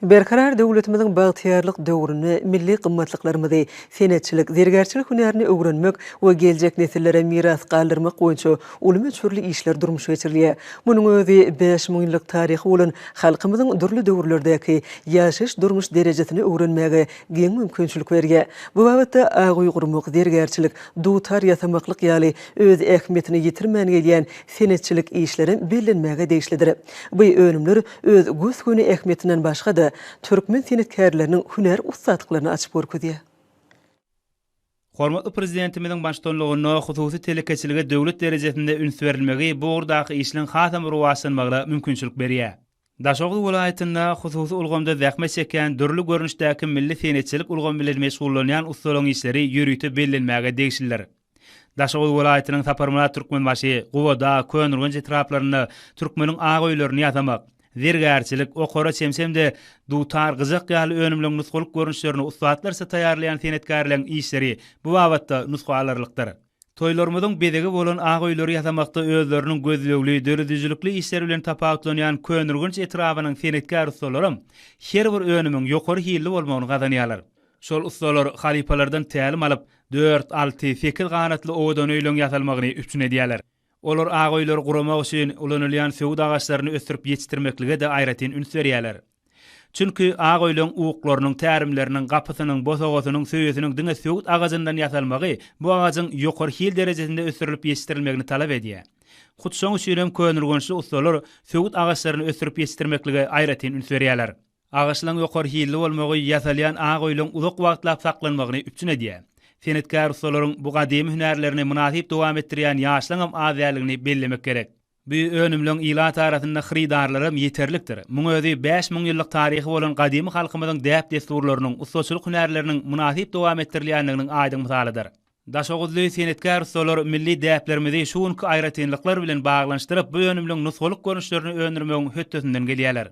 Berkarar döwletimiziň bagtyýarlyk döwründe milli gymmatlyklarymyzy, senetçilik, zergärçilik hünärini öwrenmek we geljek nesillere miras galdyrmak boýunça uly möçberli işler durmuşa geçirilýär. Munuň özi 5000 ýyllyk taryhy bolan halkymyzyň dürli döwürlerdäki ýaşaýyş-durmuş derejesini öwrenmäge giň mümkinçilik berýär. Bu babatda ak öý gurmak, zergärçilik, dutar ýasamaklyk ýaly öz ähmiýetini ýitirmän gelýän senetçilik işlerem bellenmäge degişlidir. Bu önümler öz gös-göni ähmiýetinden başga-da, türkmen senetkärleriniň hünär ussatlyklaryny açyp görkezýär. Hormatly Prezidentimiziň baştutanlygynda hususy telekeçilige döwlet derejesinde üns berilmegi bu ugurdaky işleň hasam rowaçlanmagyna mümkinçilik berýär. Daşoguz welaýatynda hususy ulgamda zähmet çekýän dürli görnüşdäki milli senetçilik ulgamy bilen meşgullanýan ussalaryň işleri ýörite bellenmäge degişlidir. Daşoguz welaýatynyň Saparmyrat Türkmenbaşy, Gubadag, Köneürgenç etraplarynda türkmeniň ak öýlerini ýasamak, zergärçilik, okara çemçe hem-de dutar, gyjak ýaly önümleriň nusgalyk görnüşlerini ussatlarça taýýarlaýan senetkärleriň işleri bu babatda nusga alarlykdyr. Toýlarymyzyň bezegi bolan ak öýleri ýasamakda özleriniň gözlegli, döredijilikli işleri bilen tapawutlanýan Köneürgenç etrabynyň senetkär ussalaram her bir önümiň ýokary hilli bolmagyny gazanýarlar. Şol ussalar halypalardan tälim alyp, dört, alty, sekiz ganatly owadan öýleň ýasalmagyny üpjün edýärler. Olar ak öýleri guramak üçin ulanylýan söwüt agaçlaryny ösdürip ýetişdirmeklige-de aýratyn üns berýärler. Çünki ak öýleň uklarynyň, tärimleriniň, gapysynyň, bosagasynyň, söýesiniň diňe söwüt agajyndan ýasalmagy bu agajyň ýokary hil derejesinde ösdürilip ýetişdirilmegini talap edýär. Hut şoň üçinem köneürgençli ussalar söwüt agaçlaryny ösdürip ýetişdirmeklige aýratyn üns berýärler. Agaçlaryň ýokary hilli bolmagy ýasalýan ak öýleň uzak wagtlap saklanmagyny üpjün edýär. Senetkär ussalaryň bu gadymy hünärlerini mynasyp dowam etdirýän ýaşlaryňam az däldigini bellemek gerek. Bu önümleň ilat arasynda hyrydarlaram ýeterlikdir. Muň özi 5000 ýyllyk taryhy bolan gadymy halkymyzyň däp-dessurlarynyň, ussaçylyk hünärleriniň mynasyp dowam etdirilýändiginiň aýdyň mysalydyr. Daşoguzly senetkär ussalar milli däplerimizi şu günki aýratynlyklar bilen baglanyşdyryp, bu önümleň nusgalyk görnüşlerini öndürmegiň hötdesinden gelýärler.